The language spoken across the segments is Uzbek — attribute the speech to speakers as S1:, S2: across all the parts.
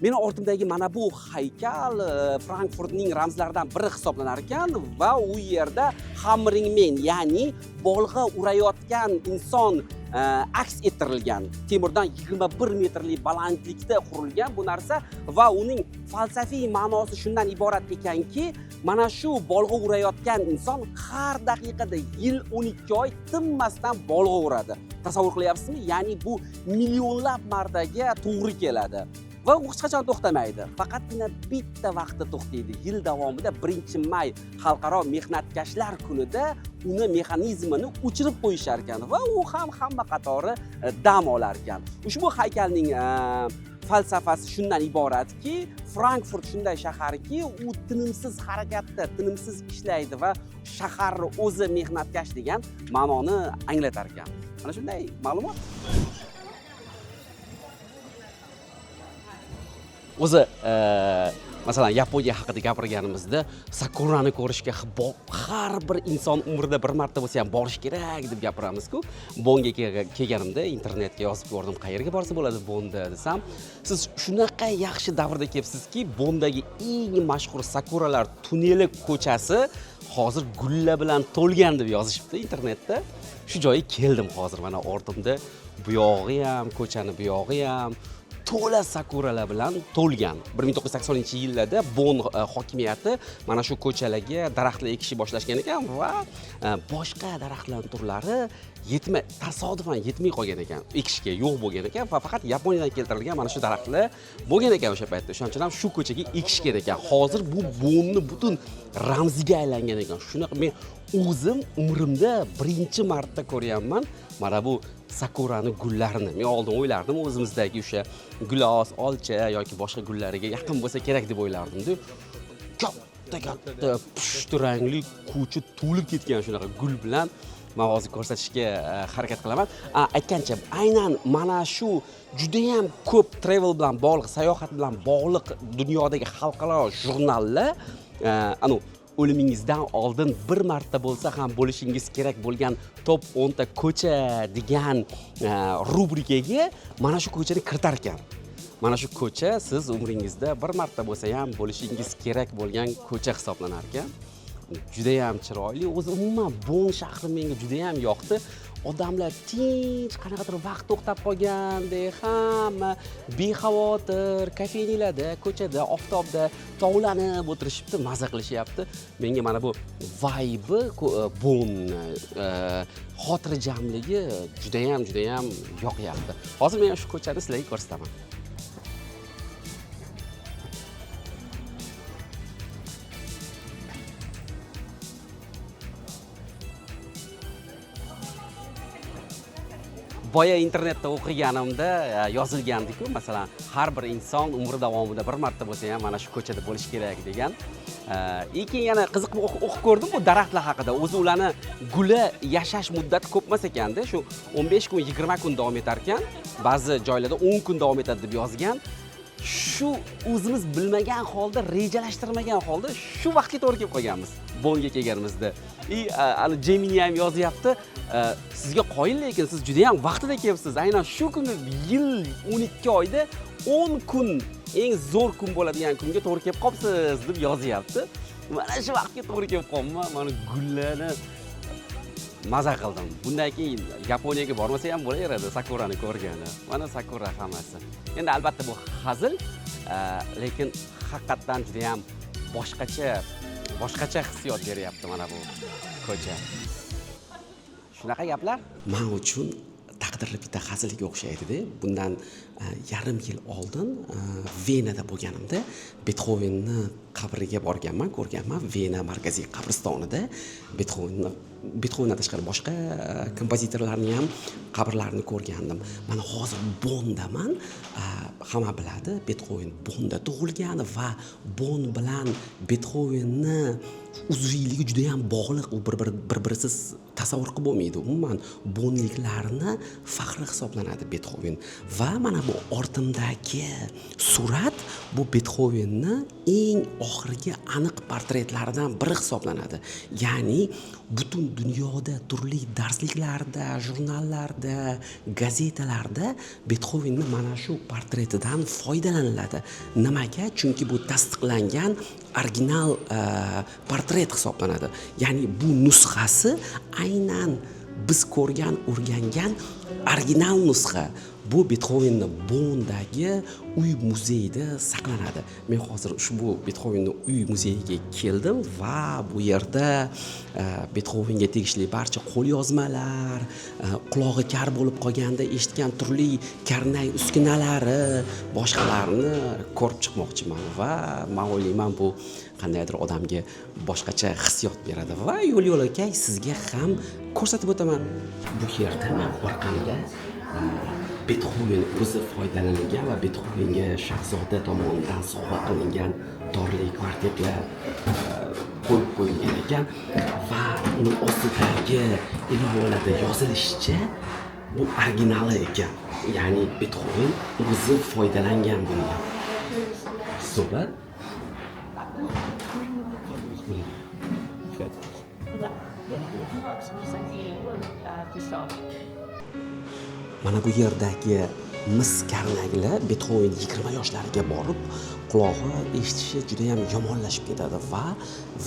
S1: Meni ortimdagi mana bu haykal Frankfurtning ramzlaridan biri hisoblanar ekan va u yerda Hammering Man, ya'ni bolg'a urayotgan inson aks ettirilgan. Temirdan 21 metrli balandlikda qurilgan bu narsa va uning falsafiy ma'nosi shundan iborat ekanki, mana shu bolg'a urayotgan inson har daqiqada yil 12 oy tinmasdan bolg'a uradi. Tasavvur qilyapsizmi? Ya'ni bu millionlab martaga to'g'ri keladi. Va u hech qachon to'xtamaydi. Faqatgina bitta vaqtda to'xtaydi. Yil davomida 1-may xalqaro mehnatkashlar kunida uni mexanizmini o'chirib qo'yishar ekan va u ham hamma qatori dam olar ekan. Ushbu haykalning falsafasi shundan iboratki, Frankfurt shunday shaharki, u tinimsiz harakatda, tinimsiz ishlaydi va shaharni o'zi mehnatkash degan ma'noni anglatar ekan. Mana shunday ma'lumot. O'zi masalan, Yaponiya haqida gapirganimizda sakurani ko'rishga har bir inson umrida bir marta bo'lsa ham borish kerak deb gapiramizku. Bonga kelganimda internetga yozib ko'rdim, qayerga borsa bo'ladi Bonda desam, siz shunaqa yaxshi davrda kelibsizki, Bondagi eng mashhur sakuralar tuneli ko'chasi hozir gullar bilan to'lgan deb yozishibdi internetda. Shu joyga keldim hozir, mana ortimda buyog'i ham, ko'chani buyog'i ham to'la sakuralar bilan to'lgan. 1980-yillarda Bon hokimiyati mana shu ko'chalarga daraxtlar ekishni boshlashgan ekan va boshqa daraxtlar turlari tasodifan yetmay qolgan ekan, ekishga yo'q bo'lgan ekan va faqat Yaponiyadan keltirilgan mana shu daraxtlar bo'lgan ekan o'sha paytda. O'shaning uchun ham shu ko'chaga ekishgan ekan. Hozir bu Bonni butun ramziga aylangan ekan. Shunaqa men o'zim umrimda birinchi marta ko'ryapman mana bu sakurani gullarini. Men oldin o'ylardim o'zimizdagi o'sha gilos, olcha yoki boshqa gullariga yaqin bo'lsa kerak deb o'ylardim-da. Katta-katta pushti rangli ko'cha to'lib ketgan shunaqa gul bilan. Men hozir ko'rsatishga harakat qilaman. Aytgancha, aynan mana shu juda ham ko'p travel bilan bog'liq, sayohat bilan bog'liq dunyodagi xalqaro jurnallar, anu o'limingizdan oldin bir marta bo'lsa ham bo'lishingiz kerak bo'lgan top 10 ta ko'cha degan rubrikaga mana shu ko'chani kiritar ekan. Mana shu ko'cha siz umringizda bir marta bo'lsa ham bo'lishingiz kerak bo'lgan ko'cha hisoblanar ekan. Juda ham chiroyli. O'zi umuman Bon shahri menga juda ham yoqdi. Odamlar tinch, qanaqadir vaqt to'xtab qolgandek, hamma bexavotir kafenelarda, ko'chada, oftobda tovlanib o'tirishibdi, maza qilishyapti. Menga mana bu vibe Bonni xotirjamligi juda ham, juda ham yoqyapti. Hozir men shu ko'chani sizlarga ko'rsataman. Boya internetda o'qiganimda yozilgandiku, masalan, har bir inson umri davomida bir marta bo'lsa ham mana shu ko'chada bo'lish kerak degan. Keyin yana qiziqib o'qib ko'rdim bu daraxtlar haqida. O'zi ularni guli yashash muddati ko'p emas ekanda, shu 15 kun, 20 kun davom etar ekan. Ba'zi joylarda 10 kun davom etadi deb yozgan. Shu o'zimiz bilmagan holda, rejalashtirmagan holda shu vaqtga to'g'ri kelib qolganmiz Bonga kelganimizda. Ana Gemini ham yozyapti, sizga qoyil, lekin siz juda ham vaqtida kelibsiz. Aynan shu kuni yil 12 oyda 10 kun eng zo'r kun bo'ladigan kunga to'g'ri kelib qolibsiz deb yozyapti. Mana shu vaqtga to'g'ri kelib qolibman, mana gullarni maza qildim. Bundan keyin Yaponiyaga bormasa ham bo'laveradi sakurani ko'rgani. Mana sakura hammasi. Endi albatta bu hazil, lekin haqiqatdan juda ham boshqacha hissiyot beryapti mana bu ko'cha. Shunaqa gaplar. Men uchun taqdirli bitta hazilga o'xshaydi-da. Bundan yarim yil oldin Venada bo'lganimda Betxovenni qabriga borganman, ko'rganman. Vena markaziy qabristonida Betxovendan tashqari boshqa kompozitorlarning ham qabrlarini ko'rgandim. Mana hozir Bondaman. Hamma biladi, Betxoven Bonda tug'ilgan va Bon bilan Betxovenni uzviyligi juda ham bog'liq. U bir-birisiz tasavvur qilib bo'lmaydi. Umuman bonliklarni faxri hisoblanadi Betxoven. Va mana bu ortimdagi surat bu Betxovenni eng oxirgi aniq portretlaridan biri hisoblanadi. Ya'ni butun dunyoda turli darsliklarda, jurnallarda, gazetalarda Betxovenni mana shu portretidan foydalaniladi. Nimaga? Chunki bu tasdiqlangan original portret hisoblanadi. Ya'ni bu nusxasi aynan biz ko'rgan, o'rgangan original nusxa. Bu Betxovenni Bondagi uy muzeyida saqlanadi. Men hozir ushbu Betxovenni uy muzeyiga keldim va bu yerda Betxovenga tegishli barcha qo'lyozmalar, qulog'i kar bo'lib qolganda eshitgan turli karnay uskunalari, boshqalarni ko'rib chiqmoqchiman va men o'ylayman bu qandaydir odamga boshqacha hissiyot beradi va yo'l yo'lakay sizga ham ko'rsatib o'taman. Bu yerda men orqamda Betxoven o'zi foydalanilgan va Betxovenga shahzoda tomonidan sovg'a qilingan torli kvartetlar qo'yib qo'yilgan ekan va uni ostidagi ilovalarda yozilishicha bu originali ekan. Ya'ni Betxoven o'zi foydalangan bundan. Super. Mana bu yerdagi mis karnaglar Betxoven 20 yoshlariga borib qulog'i eshitishi juda ham yomonlashib ketadi va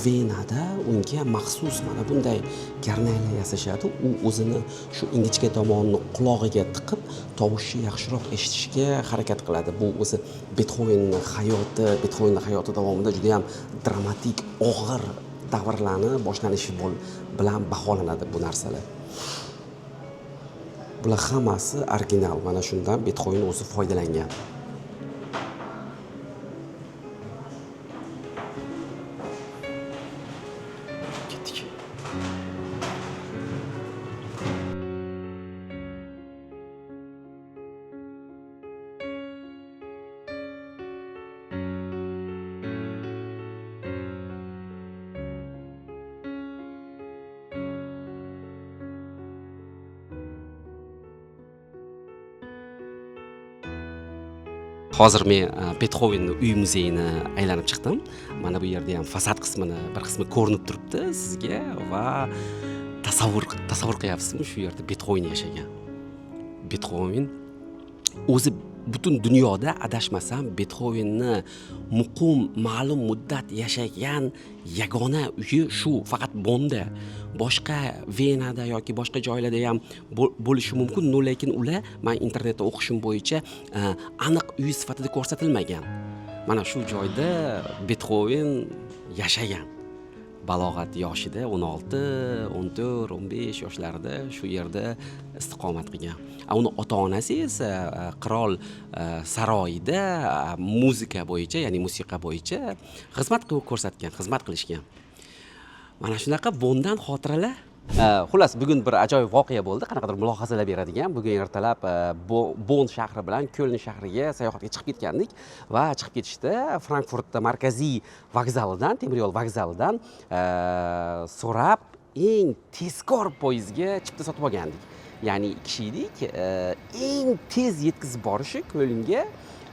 S1: Venada unga maxsus mana bunday karnaylar yasashadi. U o'zini shu ingichka tomonini qulog'iga tiqib, tovushni yaxshiroq eshitishga harakat qiladi. Bu o'zi Betxovenning hayoti davomida juda ham dramatik, og'ir davrlarni boshlanishi bilan baholanadi bu narsalar. Bular hammasi original. Mana shundan Betxoven o'zi foydalangan. Ketdik. Hozir men Betxovenning uy muzeyini aylanib chiqdim. Mana bu yerda ham fasad qismini bir qismi ko'rinib turibdi sizga va tasavvur qilyapsizmi, shu yerda Betxoven yashagan. Betxoven o'zi butun dunyoda adashmasam Betxovenni muqim ma'lum muddat yashagan yagona uyi shu, faqat Bonda. Boshqa Venada yoki boshqa joylarda ham bo'lishi mumkin, lekin ular men internetda o'qishim bo'yicha aniq uy sifatida ko'rsatilmagan. Mana shu joyda Betxoven yashagan. Balog'at yoshida 16, 14, 15 yoshlarida shu yerda istiqomat qilgan. Uni ota-onasi esa qirol saroyida muzika bo'yicha, ya'ni musiqa bo'yicha xizmat qilib ko'rsatgan, xizmat qilishgan. Mana shunaqa Bondan xotiralar. Xullas, bugun bir ajoyib voqea bo'ldi, qanaqadir mulohazalar beradigan. Bugun ertalab Bon shahri bilan Köln shahriga sayohatga chiqib ketgandik va chiqib ketishda Frankfurtda markaziy vokzalidan, temir yo'l vokzalidan so'rab eng tezkor poyezdga chipta sotib olgandik. Ya'ni kishi edik, eng tez yetkazib borishi Kölnga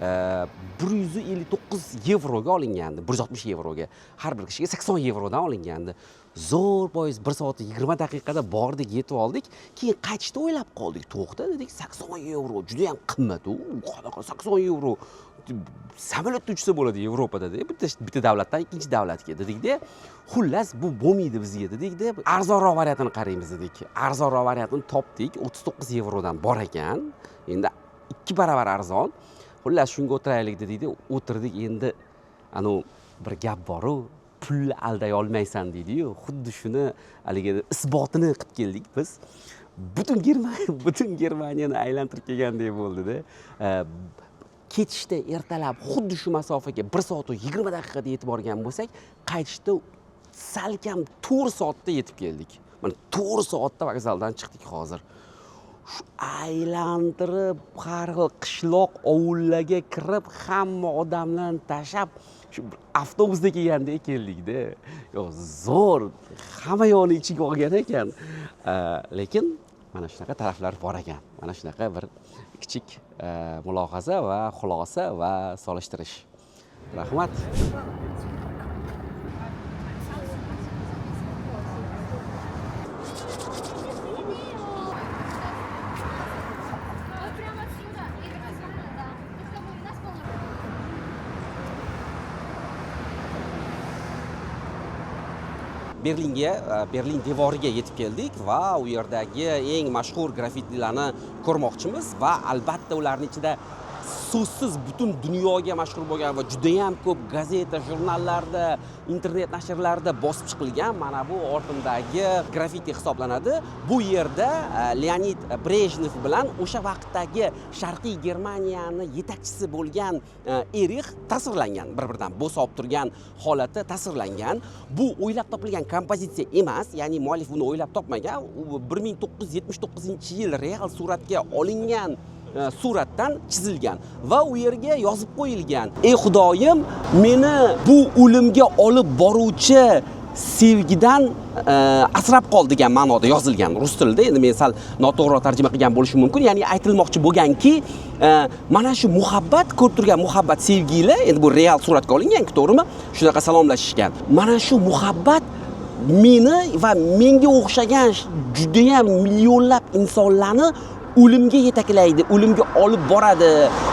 S1: 159 yevroga olingandi, 160 yevroga. Har bir kishiga 80 yevrodan olingandi. Zo'r poyezd 1 soat 20 daqiqada bordik, yetib oldik. Keyin qaytishda o'ylab qoldik. To'xta dedik, 80 yevro juda ham qimmat u. Qanaqa 80 yevro? Samolyotda uchsa bo'ladi Yevropada deb, bitta davlatdan ikkinchi davlatga dedikda. Xullas, bu bo'lmaydi bizga dedikda. Arzonroq variantini qaraymiz dedik. Arzonroq variantini topdik. 39 yevrodan bor ekan. Endi 2 barobar arzon. Xullas, shunga o'tiraylik dedikda, o'tirdik. Endi anu bir gap bor-u, pulni alday olmaysan deydi-yu. Xuddi shuni haligi isbotini qilib keldik biz. Butun Germaniyani aylantirib kelgandek bo'ldi-da. Ketishda ertalab xuddi shu masofaga 1 soat va 20 daqiqada yetib borgan bo'lsak, qaytishda salkam 4 soatda yetib keldik. Mana 4 soatda vokzaldan chiqdik hozir. Shu aylantirib har xil qishloq ovullarga kirib, hamma odamlarni tashlab shu bir avtobusda kelgandek keldikda. Yo'q, zo'r, hamma yoqni ichiga olgan ekan. Lekin Mana shunaqa taraflar bor ekan. Mana shunaqa bir kichik mulohaza va xulosa va solishtirish. Rahmat.
S2: Вот прямо отсюда. И да. Ну, чтобы у нас полно.
S1: Berlinga, Berlin devoriga yetib keldik va u yerdagi eng mashhur graffitilarni ko'rmoqchimiz va albatta ularning ichida so'zsiz butun dunyoga mashhur bo'lgan va judayam ko'p gazeta, jurnallarda, internet nashrlarida bosib chiqilgan mana bu ortimdagi graffiti hisoblanadi. Bu yerda Leonid Brejnev bilan o'sha vaqtdagi Sharqiy Germaniyani yetakchisi bo'lgan Erix tasvirlangan, bir-biridan bo'sa olib turgan holati tasvirlangan. Bu o'ylab topilgan kompozitsiya emas, ya'ni muallif buni o'ylab topmagan. U 1979-yil real suratga olingan suratdan chizilgan va u yerga yozib qo'yilgan: "Ey Xudoyim, meni bu o'limga olib boruvchi sevgidan asrab qol" degan ma'noda yozilgan rus tilida. Endi men sal noto'g'ri tarjima qilgan bo'lishim mumkin. Ya'ni aytilmoqchi bo'lganki, mana shu muhabbat, ko'rib turgan muhabbat, sevgilar, endi bu real suratga olingan-ku, to'g'rimi? Shunaqa salomlashishgan. Mana shu muhabbat meni va menga o'xshagan judayam millionlab insonlarni o'limga yetaklaydi, o'limga olib boradi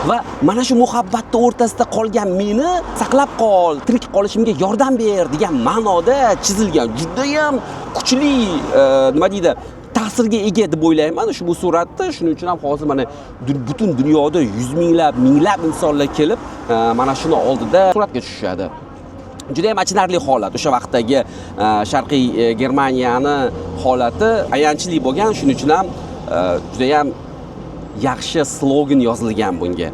S1: va mana shu muhabbatni o'rtasida qolgan meni saqlab qol, tirik qolishimga yordam ber degan ma'noda chizilgan. Judayam kuchli, nima deydi, ta'sirga ega deb o'ylayman ushbu suratni. Shuning uchun ham hozir mana butun dunyoda yuz minglab, minglab insonlar kelib, mana shuni oldida suratga tushishadi. Juda ham achinarli holat. O'sha vaqtdagi Sharqiy Germaniyani holati ayanchli bo'lgan. Shuning uchun ham juda ham yaxshi slogan yozilgan bunga.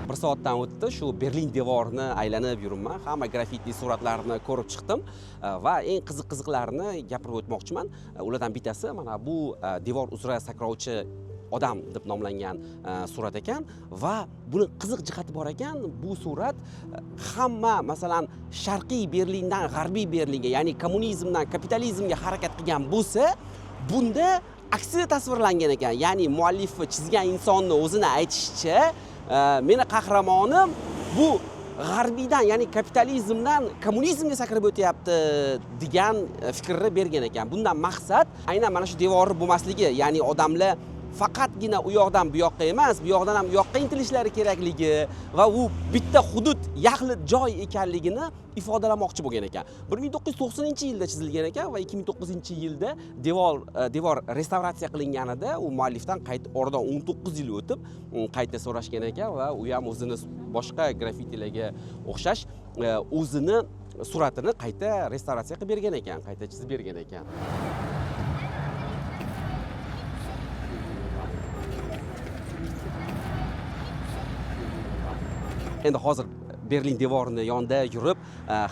S1: Bir soatdan o'tdi, shu Berlin devorini aylanib yuribman, hamma graffiti suratlarini ko'rib chiqdim va eng qiziq-qiziqlarini gapirib o'tmoqchiman. Ulardan bittasi mana bu devor uzra sakrovchi odam deb nomlangan surat ekan va buni qiziq jihati bor ekan. Bu surat hamma, masalan, Sharqiy Berlindan G'arbiy Berlinga, ya'ni kommunizmdan kapitalizmga harakat qilgan bo'lsa, bunda aksida tasvirlangan ekan. Ya'ni muallifi chizgan insonni o'zini aytishicha, meni qahramonim bu g'arbiydan, ya'ni kapitalizmdan kommunizmga sakrab o'tyapti degan fikrni bergan ekan. Bundan maqsad aynan mana shu devor bo'lmasligi, ya'ni odamlar faqatgina u yoqdan bu yoqqa emas, bu yoqdan ham u yoqqa intilishlari kerakligi va u bitta hudud, yaxlit joy ekanligini ifodalamoqchi bo'lgan ekan. 1990-yilda chizilgan ekan va 2009-yilda devor restavratsiya qilinganida u muallifdan qayta oradan 19 yil o'tib qayta so'rashgan ekan va u ham o'zini boshqa graffitilarga o'xshash o'zini suratini qayta restavratsiya qilib bergan ekan, qayta chizib bergan ekan. Endi hozir Berlin devorini yonida yurib,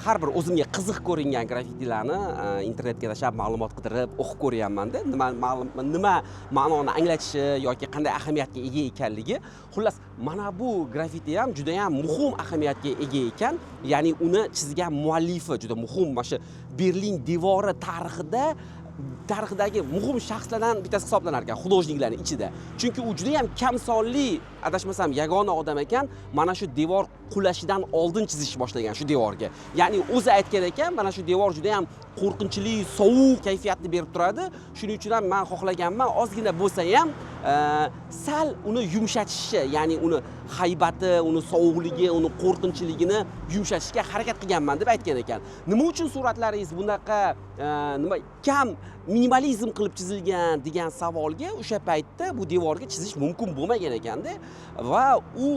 S1: har bir o'zimga qiziq ko'ringan graffitilarni internetga tashlab ma'lumot qidirib o'qib ko'ryapman-da, nima ma'noni anglatishi yoki qanday ahamiyatga ega ekanligi. Xullas, mana bu graffiti ham juda ham muhim ahamiyatga ega ekan, ya'ni uni chizgan muallifi juda muhim, mana shu Berlin devori tarixidagi muhim shaxslardan bittasi hisoblanar ekan xudojniklarning ichida. Chunki u juda ham kam sonli, adashmasam, yagona odam ekan, mana shu devor qulashidan oldin chizish boshlagan shu devorga. Ya'ni o'zi aytgan ekan, mana shu devor juda ham qo'rqinchli, sovuq kayfiyatni berib turadi. Shuning uchun ham men xohlaganman, ozgina bo'lsa ham, sal uni yumshatishni, ya'ni uni haybati, uni sovuqligi, uni qo'rqinchligini yumshatishga harakat qilganman deb aytgan ekan. Nima uchun suratlaringiz bunaqa, nima kam minimalizm qilib chizilgan degan savolga o'sha paytda bu devorga chizish mumkin bo'lmagan ekanda va u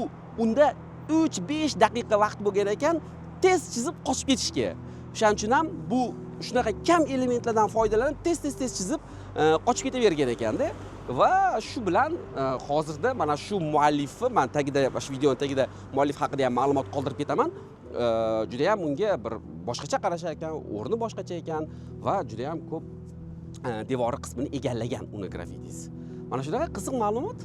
S1: unda 3-5 daqiqa vaqt bo'lgan ekan tez chizib qochib ketishga. O'shaning uchun ham bu shunaqa kam elementlardan foydalanib tez-tez chizib, qochib ketavergan ekanda. Va shu bilan hozirda mana shu muallifi, men tagida, mana shu videoning tagida muallif haqida ham ma'lumot qoldirib ketaman. Judayam unga bir boshqacha qarashar ekan, o'rni boshqacha ekan va judayam ko'p devori qismini egallagan uni graffitisi. Mana shunaqa qiziq ma'lumot.